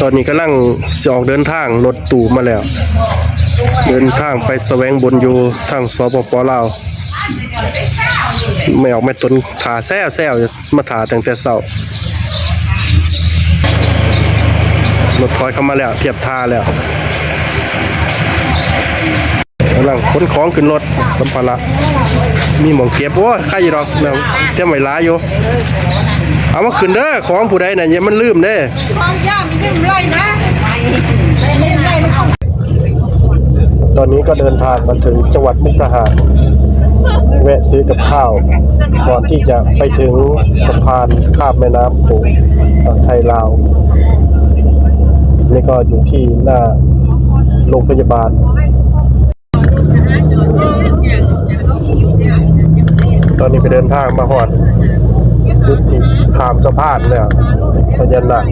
ຕອນນີ້ກຳລັງຊິອອກເດີນທາງ, ລົດຕູ້ມາແລ້ວ, ເດີນທາງໄປສະແຫວງບຸນຢູ່ທາງ ສປປ ລາວ. ແມ່ອອກແມ່ຕົນຖ້າແຊວໆ ມາຖ້າຕັ້ງແຕ່ເຊົ້າ. ລົດຖອຍເຂົ້າມາແລ້ວ, ທຽບທ່າແລ້ວ. ກຳລັງຂົນຂອງຂຶ້ນລົດ, ສຳພາລະມີໝ່ອງເກັບ. ໂອ້ຍ ໄຄຢູ່ດອກ, ຕຽມໄວ້ຫຼາຍຢູ່. ເອົາມາຂຶ້ນເດີ, ຂອງຜູ້ໃດນະ, ຢ່າມັນລືມເດ້. ຕອນນີ້ກໍເດີນທາງມາເຖິງຈັງຫວັດມຸກດາຫານ, ແວະຊື້ກັບຂ້າວ ກ່ອນທີ່ຈະໄປເຖິງສະພານຂ້າມແມ່ນ້ຳໂຂງຝັ່ງໄທລາວ. ນີ້ກໍຢູ່ທີ່ໜ້າໂຮງພະຍາບານ. ຕອນນີ້ກໍເດີນທາງມາຮອດຈຸດທີ່ຂ້າມສະພານແລ້ວ, ພະຍານາກ,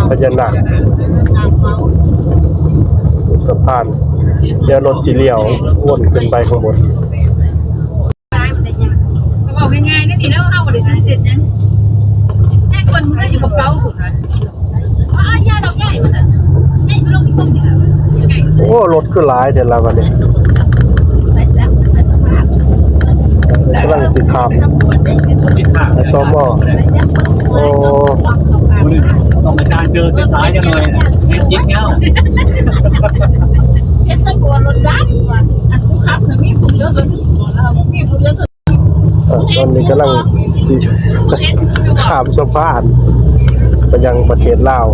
ພະຍານາກ, ສະພານ. ດຽວລົດຊິລ້ຽວວົນຂຶ້ນໄປຂ້າງບົນ. ເວົ້າງ່າຍໆ ເນາະ ພີ່ນ້ອງເຮົາບໍ່ໄດ້ເຮັດຫຍັງ, ແຕ່ຄົນມັນກໍຢູ່ກະເປົາພຸ້ນນະ. ໂອ້ ລົດຄືຫຼາຍແທ້ລະບັດນີ້. ກຳລັງຊິຂ້າມ ຕິດຂ້າມ ຕໍ່ມໍ. ໂອ້ ຕ້ອງໄປຕາມເຈີສາຍໆ ຈັກໜ່ອຍ ເຮັດຈິດເຫງົາ. ເຮັດຕຳຫຼວດລົດດັບ ອັນຜູ້ຂັບນະມີຜູ້ດຽວ ໂຕນີ້ບໍ່ລະ ບໍ່ມີຜູ້ດຽວ. ເອີ ຕອນນີ້ກຳລັງຊິຂ້າມສະພານໄປຍັງປະເທດລາວ.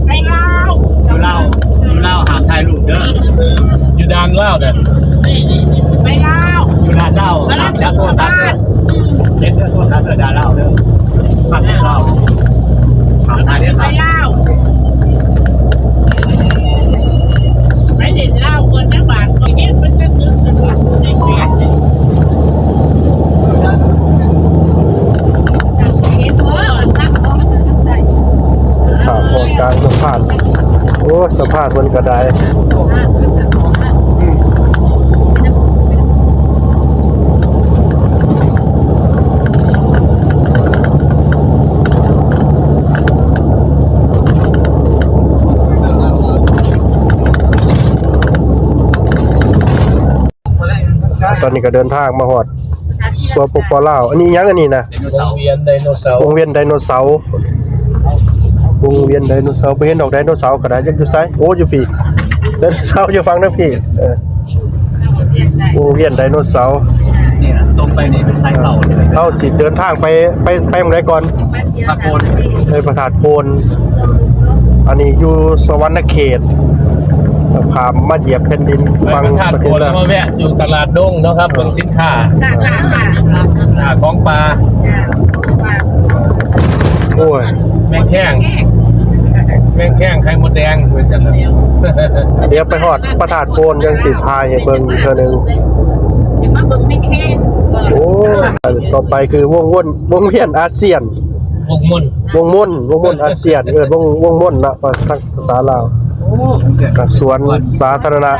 ໄປລາວ ຢູ່ລາວ ຢູ່ລາວຫ້າມຖ່າຍຮູບເດີ. ຢູ່ດ່ານລາວເດີ. ໄປລາວ ຢູ່ດ່ານລາວ ຫ້າມຈັບໂທລະສັບເດີ. ເຮັດເດີ ໂທລະສັບເດີ ດ່ານລາວເດີ. ຂ້າມໄປລາວ ໄປລາວ ໄປຫຼິ້ນລາວກ່ອນນະບາດ ຂ້ອຍເຫັນເພິ່ນໄປຝຶກສະເພາະໃນເຟສ. ເຫັນບໍ່ ອັນນັ້ນບໍ່ ມັນຈະໄດ້ ຂ້າມເກາະກາງສະພານ. ໂອ້ ສະພານເພິ່ນກໍໄດ້. ຕອນນີ້ກໍເດີນທາງມາຮອດ ສປປ ລາວ. ອັນນີ້ຫຍັງອັນນີ້ນະ? ໄດໂນເສົາ ວົງວຽນໄດໂນເສົາ. ວົງວຽນໄດໂນເສົາ ບໍ່ເຫັນດອກໄດໂນເສົາກໍໄດ້. ຈັກຢູ່ໃສ? ໂອ້ ຢູ່ພີ້ ໄດໂນເສົາຢູ່ຝັ່ງທາງພີ້. ເອີ ວົງວຽນໄດໂນເສົາ. ນີ້ນະ ຕົງໄປນີ້ເປັນສາຍເກົ່າ. ເຮົາຊິເດີນທາງໄປ ໄປ ໄປໝ່ອງໃດກ່ອນ? ພະທາດໂພນ ໄປພະທາດໂພນ. ອັນນີ້ຢູ່ສະຫວັນນະເຂດ ຂ້າມມາຢຽບແຜ່ນດິນຝັ່ງປະເທດລາວ. ໄປພະທາດໂພນແລ້ວມາແວະຢູ່ຕະຫຼາດດົງເນາະຄັບ ເບິ່ງສິນຄ້າ ຂອງປ່າ. ໂອ້ຍ ແມງແຄງ ແມງແຄງໄຂ່ມົດແດງ ວ່າຊັ້ນ. ດຽວໄປຮອດພະທາດໂພນ ຈັ່ງຊິຖ່າຍໃຫ້ເບິ່ງອີກເທື່ອໜຶ່ງ. ໂອ້ ອັນຕໍ່ໄປຄືວົງວົນ ວົງວຽນອາຊຽນ. ວົງມົນ ວົງມົນ ວົງມົນອາຊຽນ. ເອີ ວົງ ວົງມົນເນາະ ພາສາລາວ. ສວນສາທາລະນະ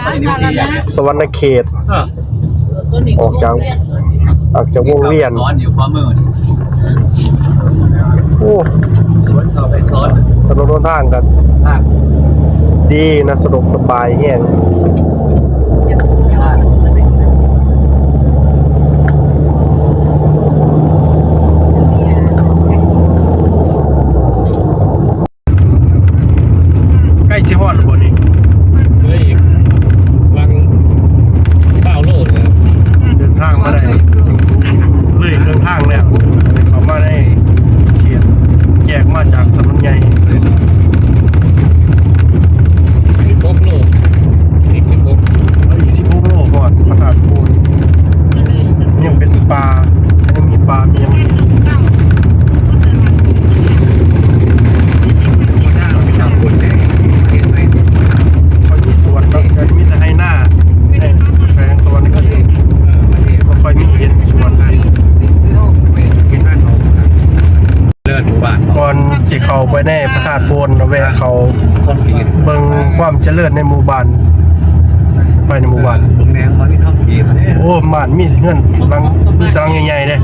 ສະຫວັນນະເຂດ. ອອກຈາກ ອອກຈາກວົງວຽນ. ໂອ້ ສວນເຂົ້າໄປສອນ. ຖະໜົນຫົນທາງກໍ ທາງ ດີນະ, ສະດວກສະບາຍແຮງ. ໃກ້ຊິຮອດແລ້ວບໍ່ນີ້? ເຫຼືອອີກຫວ່າງຊາວໂລແລ້ວ. ເດີນທາງມາໄດ້ ເລີຍເຄິ່ງທາງແລ້ວ ເຂົ້າມາໃນເຂດ ແຍກມາຈາກຖະໜົນໃຫຍ່. ສິບຫົກໂລ ອີກສິບຫົກ ອີກສິບຫົກໂລຮອດພະທາດໂພນ. ຍັງເປັນປ່າ ຍັງມີປ່າ ມີຫຍັງອີກ. ເຂົາມີສວນເນາະ ແຕ່ມີແຕ່ໄຮ່ນາ ແຂວງສະຫວັນນະເຂດ ບໍ່ຄ່ອຍມີເຫັນສວນ. ເລີດໝູ່ບ້ານ ກ່ອນຊິເຂົ້າໄປໃນພະທາດໂພນ ແວະເຂົ້າເບິ່ງຄວາມຈະເລີນໃນໝູ່ບ້ານ ໄປໃນໝູ່ບ້ານ. ໂອ້ ບ້ານມີເຮືອນຫຼັງ ມີຕາຫຼັງໃຫຍ່ໆເດ້.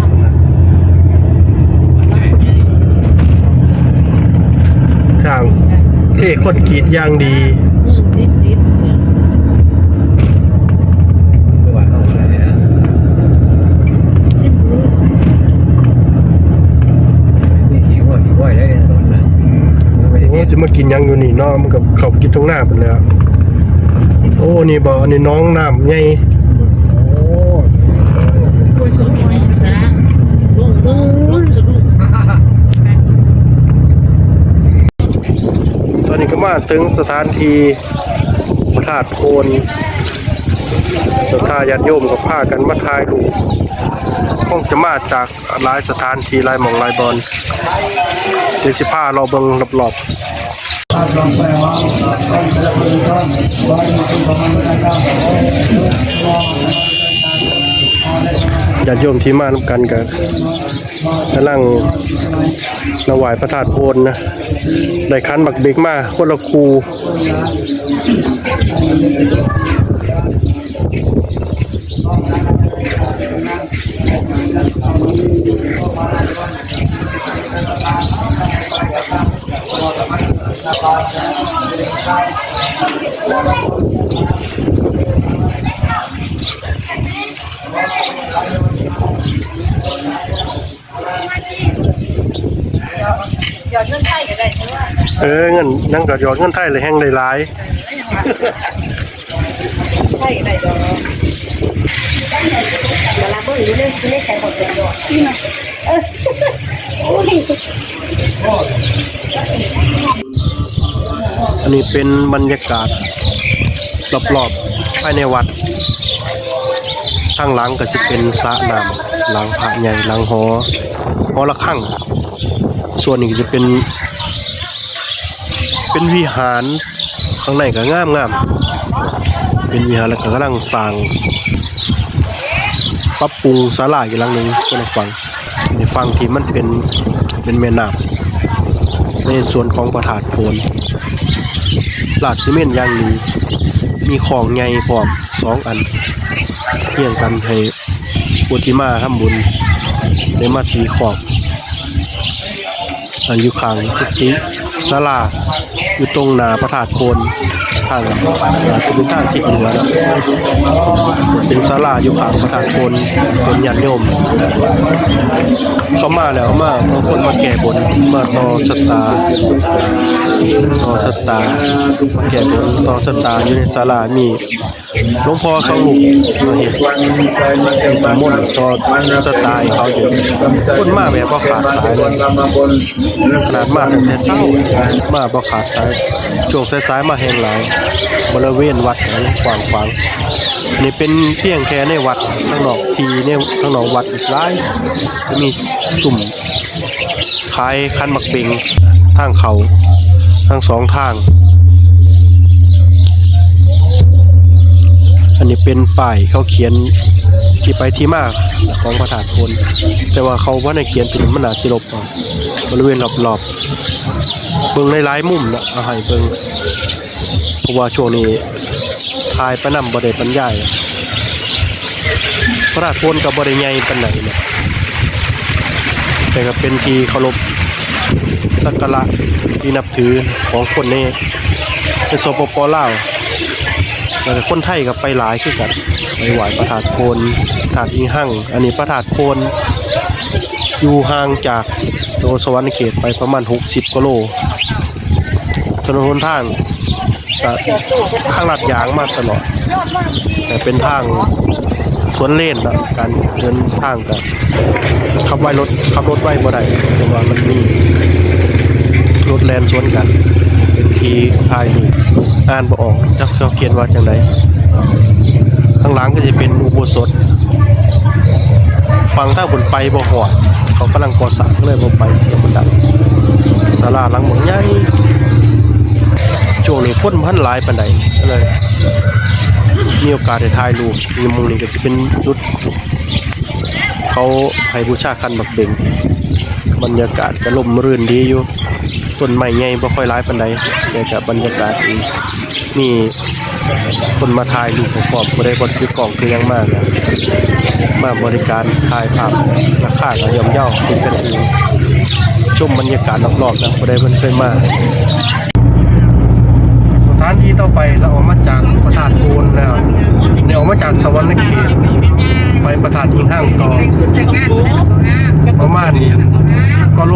ເທຄອນກຣີດຢ່າງດີ. ອືມ ຕິດໆ ຄືວ່າເຮົານັ້ນແຫຼະ ມີຂີ້ງົວຂີ້ຄວາຍໄດ້ຕອນນັ້ນ. ໂອ້ ຊິມາກິນຫຍັງຢູ່ນີ້ເນາະ? ມັນກໍເຂົ້າກິນທົ່ງນາພຸ້ນແຫຼະ. ໂອ້ ນີ້ບໍ່? ອັນນີ້ໜອງນ້ຳໃຫຍ່. ໂອ້ຍ ຕອນນີ້ກໍມາເຖິງສະຖານທີ່ພະທາດໂພນ ສັດທາຍາດໂຍມກໍພາກັນມາຖ່າຍຮູບ ຄົງຈະມາຈາກຫຼາຍສະຖານທີ່ ຫຼາຍໝ່ອງຫຼາຍບ່ອນ. ດຽວຊິພາເລາະເບິ່ງລອບໆ. ຍາດໂຍມທີ່ມານຳກັນກໍກຳລັງມາໄຫວ້ພະທາດໂພນນະ ໄດ້ຂັນໝາກເບັກມາຄົນລະຄູ່. ຢອດເງິນໄທກໍໄດ້ ເອີ ເງິນ ຍັງກໍຢອດເງິນໄທແລ້ວແຮ່ງໄດ້ຫຼາຍ. ໄທໄດ້ດອກ ກະລະເບິ່ງຢູ່ໃນ ຢູ່ໃນໃສກໍເປັນດອກ ເອີ ໂອ້ຍ. ອັນນີ້ເປັນບັນຍາກາດລອບໆພາຍໃນວັດ. ທາງຫຼັງກໍຊິເປັນສະນ້ຳ ຫຼັງພະໃຫຍ່ ຫຼັງຫໍ ຫໍລະຄັງ. ສ່ວນນີ້ກໍຈະເປັນ ເປັນວິຫານ ຂ້າງໃນກໍງາມໆ ເປັນວິຫານ ແລ້ວກໍກຳລັງສ້າງ ປັບປຸງສາລາອີກຫຼັງໜຶ່ງ ຄົນລະຝັ່ງ. ໃນຝັ່ງທີ່ມັນເປັນ ເປັນແມ່ນ້ຳ ໃນສ່ວນຂອງພະທາດໂພນ ລາດຊີເມັນຢ່າງດີ ມີຄອງໃຫຍ່ພ້ອມສອງອັນ ຮຽງກັນ ໃຫ້ຜູ້ທີ່ມາທຳບຸນໄດ້ມາຕີຄອກ. ອັນຢູ່ຂ້າງກຸຕິສາລາ ຢູ່ຕົງໜ້າພະທາດໂພນ ທາງ ອາ ຈະເປັນທາງທິດເໜືອເນາະ ເປັນສາລາຢູ່ຂ້າງພະທາດໂພນ ເປັນຍາດໂຍມເຂົ້າມາແລ້ວ ມາ ບາງຄົນມາແກ້ບົນ ມາຕໍ່ຊະຕາ ຕໍ່ຊະຕາ ແກ້ບົນຕໍ່ຊະຕາ. ຢູ່ໃນສາລາມີ ຫຼວງພໍ່ສອງຮູບມາເຮັດ ເຮັດນ້ຳມົນຕໍ່ຊະຕາໃຫ້ເຂົາຢູ່. ຄົນມາແບບບໍ່ຂາດສາຍເລີຍ ຂະໜາດມາຕັ້ງແຕ່ເຊົ້າ ມາບໍ່ຂາດສາຍ. ຊ່ວງສາຍໆມາແຮ່ງຫຼາຍ. ບໍລິເວນວັດກະກວ້າງຂວາງ. ນີ້ເປັນພຽງແຕ່ໃນວັດ, ທາງນອກທີ່ໃນ ທາງນອກວັດອີກຫຼາຍ ຈະມີຊຸມ ຂາຍຂັນໝາກເບັງທາງເຂົ້າທັງສອງທາງ. ອັນນີ້ເປັນປ້າຍເຂົາຂຽນທີ່ໄປທີ່ມາຂອງພະທາດໂພນ ແຕ່ວ່າເຂົາບໍ່ໄດ້ຂຽນຕົວນີ້ ມັນໜ້າຊິລົບເອົາ ບໍລິເວນລອບໆ ເບິ່ງຫຼາຍໆມຸມເນາະ ເອົາໃຫ້ເບິ່ງ ເພາະວ່າຊ່ວງນີ້ຖ່າຍໄປນຳ ບໍ່ໄດ້ບັນຍາຍ. ພະທາດໂພນກໍບໍ່ໄດ້ໃຫຍ່ປານໃດນະ ແຕ່ກໍເປັນທີ່ເຄົາລົບສັກກາລະທີ່ນັບຖືຂອງຄົນໃນ ໃນ ສປປ ລາວ ແລ້ວກໍຄົນໄທກໍໄປຫຼາຍຄືກັນ ໄປໄຫວ້ພະທາດໂພນ ທາດອີຮັ່ງ. ອັນນີ້ພະທາດໂພນ ຢູ່ຫ່າງຈາກຕົວສະຫວັນນະເຂດໄປປະມານຫົກສິບກວ່າໂລ. ຖະໜົນຫົນທາງກະທາງລາດຢາງມາຕະຫຼອດ ແຕ່ເປັນທາງສວນເລນເນາະ ການເດີນທາງກະຂັບໄວ ລົດ ຂັບລົດໄວບໍ່ໄດ້ ເພາະວ່າມັນມີລົດແລ່ນສວນກັນ ເປັນທີ່ຖ່າຍຮູບ ອ່ານບໍ່ອອກ ຈັກເຂົາຂຽນວ່າຈັ່ງໃດ. ທາງຫຼັງກໍຈະເປັນອຸໂບສົດ ຝັ່ງທາງພຸ້ນໄປບໍ່ຮອດ ເຂົາກຳລັງກໍ່ສ້າງ ກໍເລີຍບໍ່ໄປ ສາລາຫຼັງບັກໃຫຍ່ ຊ່ວງນີ້ຄົນບໍ່ທັນຫຼາຍປານໃດ ກໍເລີຍມີໂອກາດໄດ້ຖ່າຍຮູບ. ຢູ່ໝ່ອງນີ້ກໍຈະເປັນຈຸດເຂົາໃຫ້ບູຊາຂັນໝາກເບັງ ບັນຍາກາດກໍຮົ່ມລື່ນດີຢູ່ ຕົ້ນໄມ້ໃຫຍ່ບໍ່ຄ່ອຍຫຼາຍປານໃດ ແຕ່ກໍບັນຍາກາດດີ ມີຄົນມາຖ່າຍຮູບພ້ອມໆ ຜູ້ໃດບໍ່ຖືກ້ອງຖືຫຍັງມາກໍມາບໍລິການຖ່າຍພາບ ລາຄາກໍຍ່ອມເຍົາເປັນກັນເອງ. ຊົມບັນຍາກາດລອບໆນະ ຜູ້ໃດບໍ່ເຄີຍມາ. ສະຖານທີ່ຕໍ່ໄປ ເຮົາອອກມາຈາກພະທາດໂພນແລ້ວ ນີ້ອອກມາຈາກສະຫວັນນະເຂດ ໄປພະທາດອີງຮັງຕໍ່ ປະມານນີ້ກວ່າໂລ.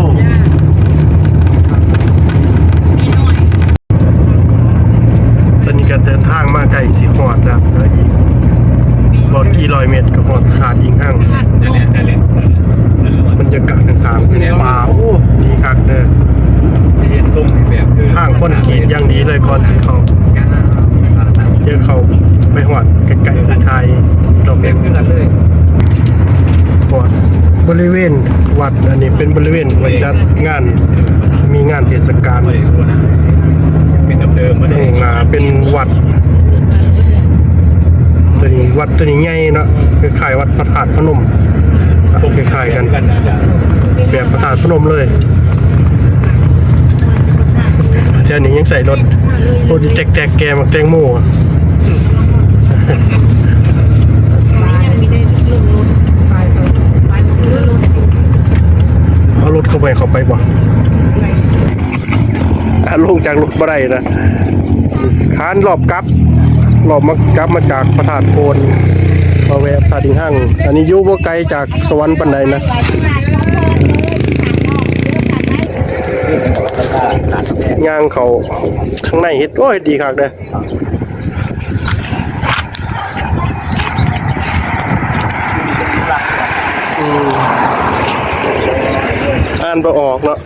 ຕອນນີ້ກໍເດີນທາງມາໃກ້ຊິຮອດແລ້ວ ເຫຼືອອີກບໍ່ກີ່ຮ້ອຍເມັດກໍຮອດພະທາດອີງຮັງ. ບັນຍາກາດຂ້າງໆເປັນປ່າ ໂອ້ ດີຄັກເດີ. ທາງຄອນກຣີດຢ່າງດີເລີຍກ່ອນຊິເຂົ້າ. ດຽວເຂົ້າໄປຮອດໃກ້ໆ ຖ່າຍດອກເລັກ ຮອດບໍລິເວນວັດ. ອັນນີ້ເປັນບໍລິເວນໄວ້ຈັດງານ ມີງານເທດສະການ. ເປັນວັດ ຕົວນີ້ວັດ ຕົວນີ້ໃຫຍ່ເນາະ ຄ້າຍໆວັດພະທາດພະນົມ ຄ້າຍໆກັນ ແບບພະທາດພະນົມເລີຍ. ແຖວນີ້ຍັງໃຊ້ລົດ ໂອ້ ແຕກໆ ແກ່ໝາກແຕງໂມ. ເອົາລົດເຂົ້າໄປ ເຂົ້າໄປບໍ່? ອາ ລົງຈາກລົດບໍ່ໄດ້ນະ. ຄານລອບກັບ ລອບມາ ກັບມາຈາກພະທາດໂພນ ມາແວະພະທາດອີງຮັງ. ອັນນີ້ຢູ່ບໍ່ໄກຈາກສະຫວັນປານໃດນະ. ຍ່າງເຂົ້າຂ້າງໃນ ເຮັດ ໂອ້ ເຮັດດີຄັກເດີ. ອືມ ອ່ານບໍ່ອອກເນາະ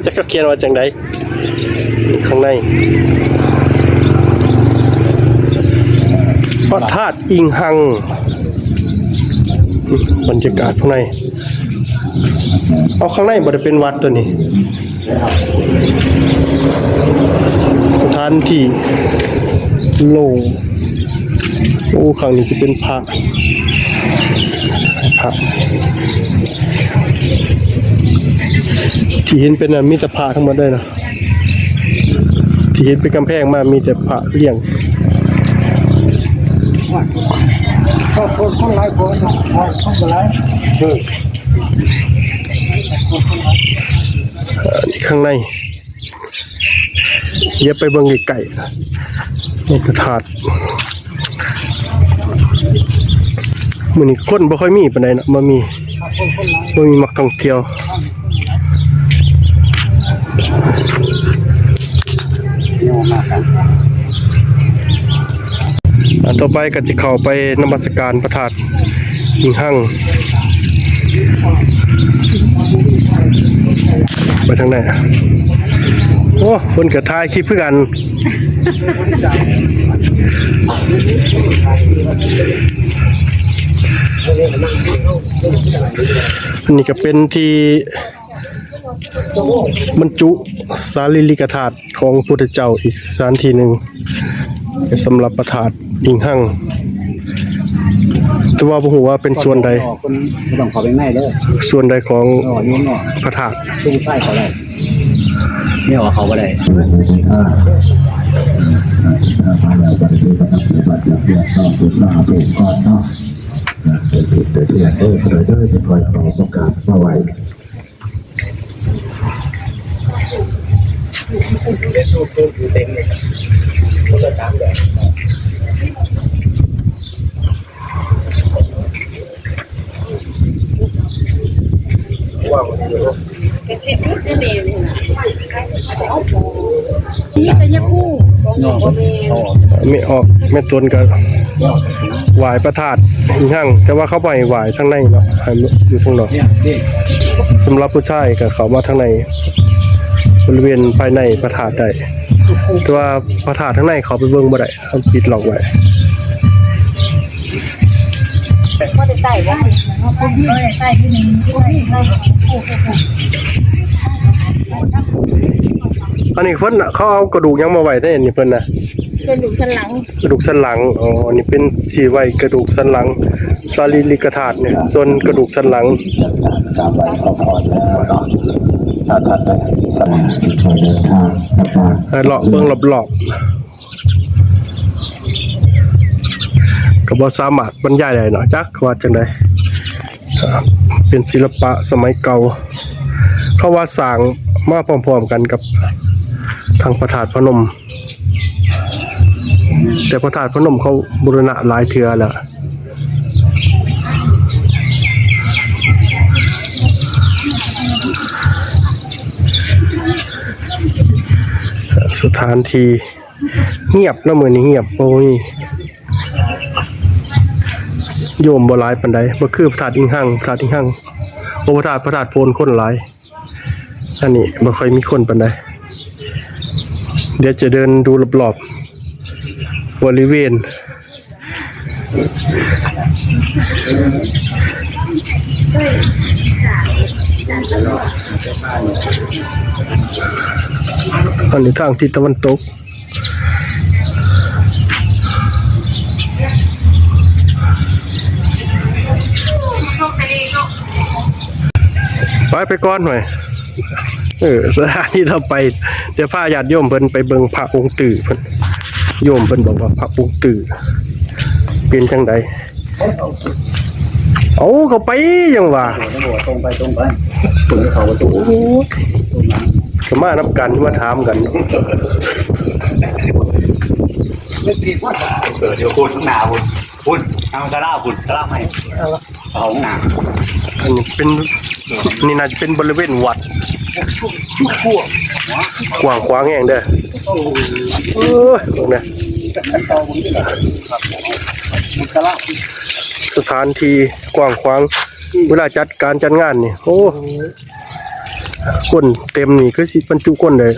ຈັກເຂົາຂຽນວ່າຈັ່ງໃດ. ຂ້າງໃນ ພະທາດອີງຮັງ ບັນຍາກາດຂ້າງໃນ. ເອົາ ຂ້າງໃນບໍ່ໄດ້ເປັນວັດຕົວນີ້ ສະຖານທີ່ໂລ່ງ. ໂອ້ ຂ້າງນີ້ຈະເປັນພະ ພະ ທີ່ເຫັນເປັນນັ້ນມີແຕ່ພະທັງໝົດເລີຍນະ. ທີ່ເຫັນເປັນກຳແພງມາມີແຕ່ພະລຽງ. ຄົນ ຄົນຫຼາຍຄົນນະ ຄົນບໍ່ຫຼາຍ. ເອີ ເອີ ຂ້າງໃນ ດຽວໄປເບິ່ງໃກ້ໆ ໃນພະທາດ. ມື້ນີ້ຄົນບໍ່ຄ່ອຍມີປານໃດເນາະ ບໍ່ມີ ບໍ່ມີນັກທ່ອງທ່ຽວ. ອ່າ ຕໍ່ໄປກໍຈະເຂົ້າໄປນະມັດສະການພະທາດອີງຮັງ. ໄປທາງໃດ? ໂອ້ ເພິ່ນກໍຖ່າຍຄລິບຄືກັນ. ອັນນີ້ກໍເປັນທີ່ບັນຈຸສາລີລິກະທາດຂອງພະພຸດທະເຈົ້າອີກສະຖານທີ່ໜຶ່ງ ສຳລັບພະທາດອີງຮັງ. ແຕ່ວ່າບໍ່ຮູ້ວ່າເປັນສ່ວນໃດ ເພິ່ນບໍ່ຕ້ອງເຂົ້າໄປຂ້າງໃນເດີ ສ່ວນໃດຂອງ ອໍ ຢູ່ນອກ ພະທາດ ຜູ້ຊາຍເຂົ້າໄດ້ ແມ່ອອກເຂົ້າບໍ່ໄດ້. ມີແຕ່ຍາຄູ ແມ່ອອກ ແມ່ຕົນກໍ ໄຫວ້ພະທາດອີງຮັງ ແຕ່ວ່າເຂົາບໍ່ໃຫ້ໄຫວ້ທາງໃນເນາະ ໃຫ້ຢູ່ທາງນອກ. ສຳລັບຜູ້ຊາຍກໍເຂົ້າມາທາງໃນ ບໍລິເວນພາຍໃນພະທາດໄດ້ ແຕ່ວ່າພະທາດທາງໃນເຂົ້າໄປເບິ່ງບໍ່ໄດ້ ເຂົາປິດລັອກໄວ້. ບໍ່ໄດ້ໃຕ້ບໍ່? ອັນນີ້ເພິ່ນ ເຂົາເອົາກະດູກຫຍັງມາໄວ້ໃນນີ້ເພິ່ນນະ? ກະດູກສັນຫຼັງ ກະດູກສັນຫຼັງ. ອໍ ອັນນີ້ເປັນທີ່ໄວ້ກະດູກສັນຫຼັງ ສາລີລິກະທາດນີ້ ສ່ວນກະດູກສັນຫຼັງ. ໃຫ້ເລາະເບິ່ງລອບໆ ກໍບໍ່ສາມາດບັນຍາຍໄດ້ເນາະ ຈັກວ່າຈັ່ງໃດ. ເປັນສິລະປະສະໄໝເກົ່າ ເຂົາວ່າສ້າງມາພ້ອມໆກັນກັບທາງພະທາດພະນົມ. ແຕ່ພະທາດພະນົມເຂົາບູລະນະຫຼາຍເທື່ອແລ້ວ. ສະຖານທີ່ງຽບເນາະ ມື້ນີ້ງຽບ ບໍ່ມີໂຍມບໍ່ຫຼາຍປານໃດ ບໍ່ຄືພະທາດອີງຮັງ ພະທາດອີງຮັງ ໂອ ພະທາດ ພະທາດໂພນຄົນຫຼາຍ. ອັນນີ້ບໍ່ຄ່ອຍມີຄົນປານໃດ. ດຽວຈະເດີນດູລອບໆ ບໍລິເວນ. ອັນນີ້ທາງທິດຕາເວັນຕົກ. ໄປ ໄປກ່ອນ ຫ້ວຍ. ເອີ ສະຖານທີ່ຕໍ່ໄປ ດຽວພາຍາດໂຍມເພິ່ນໄປເບິ່ງພະອົງຕື້ເພິ່ນ. ໂຍມເພິ່ນບອກວ່າພະອົງຕື້ເປັນຈັ່ງໃດ. ເອົາ ເຂົ້າໄປ ຫຍັງຫວາ? ຕົງໄປ ຕົງໄປ ເພິ່ນເຂົ້າປະຕູ. ໂອ້ຍ ກໍມານຳກັນ ມາຖາມກັນ. ເອີ ດຽວພຸ້ນ ໜ້າພຸ້ນ ພຸ້ນ ທາງສາລາພຸ້ນ ສາລາໃໝ່ ເຂົ້າຫ້ອງນ້ຳ. ອັນນີ້ເປັນ ນີ້ໜ້າຈະເປັນບໍລິເວນວັດ ກວ້າງຂວາງແຮງເດີ. ໂອ້ຍ ເບິ່ງນະ ສະຖານທີ່ກວ້າງຂວາງ ເວລາຈັດການຈັດງານນີ້ ໂອ້ ຄົນເຕັມນີ້ຄືຊິບັນຈຸຄົນໄດ້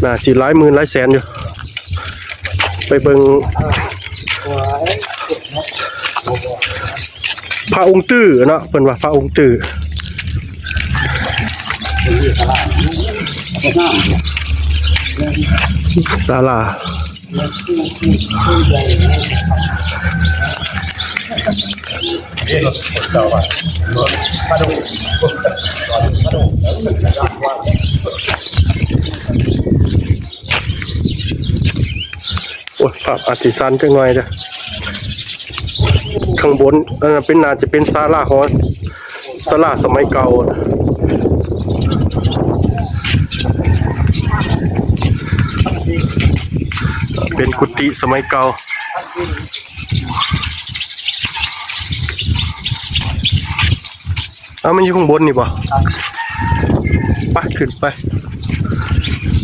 ໜ້າຊິຫຼາຍໝື່ນຫຼາຍແສນຢູ່. ໄປເບິ່ງພະອົງຕື້ເນາະ ເພິ່ນວ່າພະອົງຕື້ ສາລາ. ໂອ້ຍ ພາບອາດຊິສັ່ນຈັກໜ່ອຍເດີ ຂ້າງບົນ ເອີ ເປັນ ໜ້າຈະເປັນສາລາຫໍ ສາລາສະໄໝເກົ່າ ເປັນກຸຕິສະໄໝເກົ່າ. ເອົາ ມັນຢູ່ຂ້າງບົນນີ້ບໍ່? ໄປ ຂຶ້ນໄປ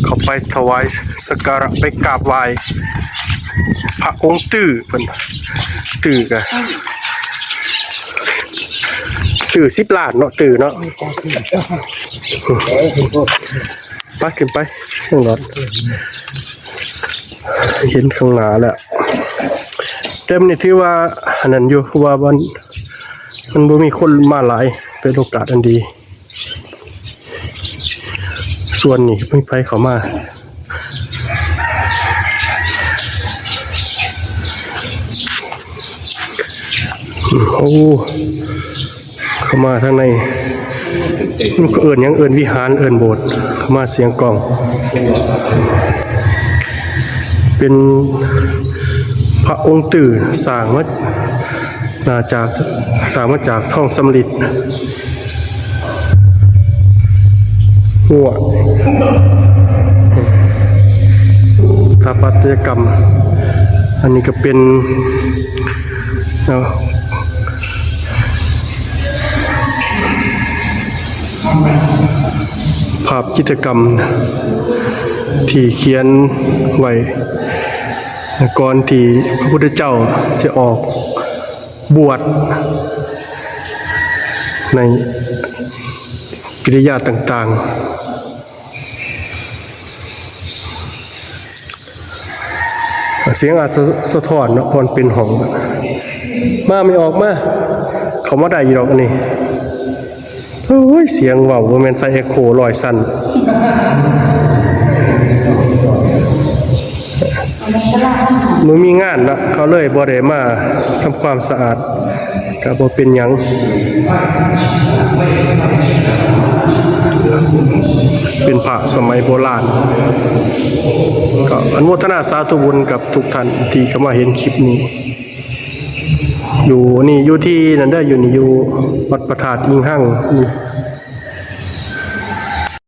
ເຂົ້າໄປຖວາຍສັກກາລະ ໄປກາບໄຫວ້ພະອົງຕື້ເພິ່ນ. ຕື້ກະ ຕື້ສິບລ້ານເນາະ ຕື້ເນາະ. ໄປ ຂຶ້ນໄປ ເທິງດອກ ເຫັນຂ້າງໜ້າແລ້ວ. ແຕ່ມື້ນີ້ຖືວ່າອັນນັ້ນຢູ່ ເພາະວ່າມັນ ມັນບໍ່ມີຄົນມາຫຼາຍ ເປັນໂອກາດອັນດີ. ສ່ວນນີ້ບໍ່ມີໃຜເຂົ້າມາ. ໂອ້ ເຂົ້າມາທາງໃນ ມັນເອີ້ນຫຍັງ? ເອີ້ນວິຫານ ເອີ້ນໂບດ. ເຂົ້າມາສຽງກ້ອງ ເປັນພະອົງຕື້ ສ້າງມາ ໜ້າຈາກ ສ້າງມາຈາກທອງສຳລິດ. ຫົວ ສະຖາປັດຕະຍະກຳ ອັນນີ້ກໍເປັນ ເນາະ ພາບຈິດຕະກຳທີ່ຂຽນໄວ້ກ່ອນທີ່ພະພຸດທະເຈົ້າຊິອອກ ບວດໃນກິລິຍາຕ່າງໆ. ສຽງອາດສະ ສະທ້ອນເນາະ ເພາະມັນເປັນຫ້ອງ. ມາ ແມ່ອອກມາ ເຂົ້າມາໄດ້ຢູ່ດອກອັນນີ້. ໂອ້ຍ ສຽງເວົ້າບໍ່ແມ່ນໃສ່ເອໂຄຮ້ອຍຊັ້ນ. ມື້ມີງານເນາະ ເຂົາເລີຍບໍ່ໄດ້ມາທຳຄວາມສະອາດ ກະບໍ່ເປັນຫຍັງ ເປັນພະສະໄໝໂບລານ. ກໍອະນຸໂມທະນາສາທຸບຸນກັບທຸກທ່ານທີ່ເຂົ້າມາເຫັນຄລິບນີ້. ຢູ່ ນີ້ຢູ່ທີ່ນັ້ນເດີ ຢູ່ນີ້ຢູ່ວັດພະທາດອີງຮັງນີ້.